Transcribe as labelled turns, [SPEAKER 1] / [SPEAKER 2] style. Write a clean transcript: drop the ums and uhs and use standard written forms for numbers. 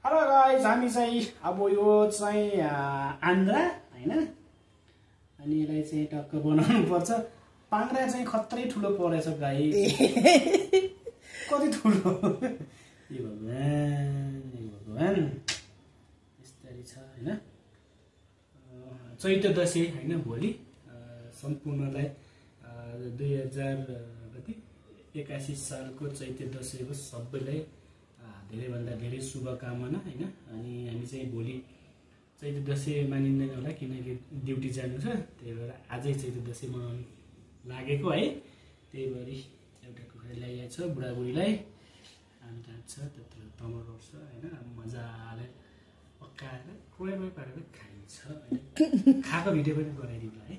[SPEAKER 1] Hello guys, हामी चाहिँ अब यो चाहिँ आन्द्रा हैन, अनि यसलाई चाहिँ टक्क बनाउनु पर्छ। पाङ्ग्रा चाहिँ खत्रै ठुलो परेछ गाइस, कति ठुलो ए भगवान यस्तरी छ हैन। चैते दशैं हैन भोलि सम्पूर्णलाई 2081 सालको चैते दशैंको सबैलाई धेरैभन्दा धेरै शुभकामना हैन। अनि हामी चाहिँ भोलि चैते दशैं मानिँदैन होला किनकि ड्युटी जानु छ, त्यही भएर आजै चैते दशैं मनाउनु लागेको है। त्यही भएर एउटा कुखुरा ल्याइएको छ बुढाबुढीलाई, अन्त छ त्यत्रो टमाटर छ हैन, मजाले पकाएर फ्राई पारेर खाइन्छ हैन। खाएको भिडियो पनि बनाइदिउँला है।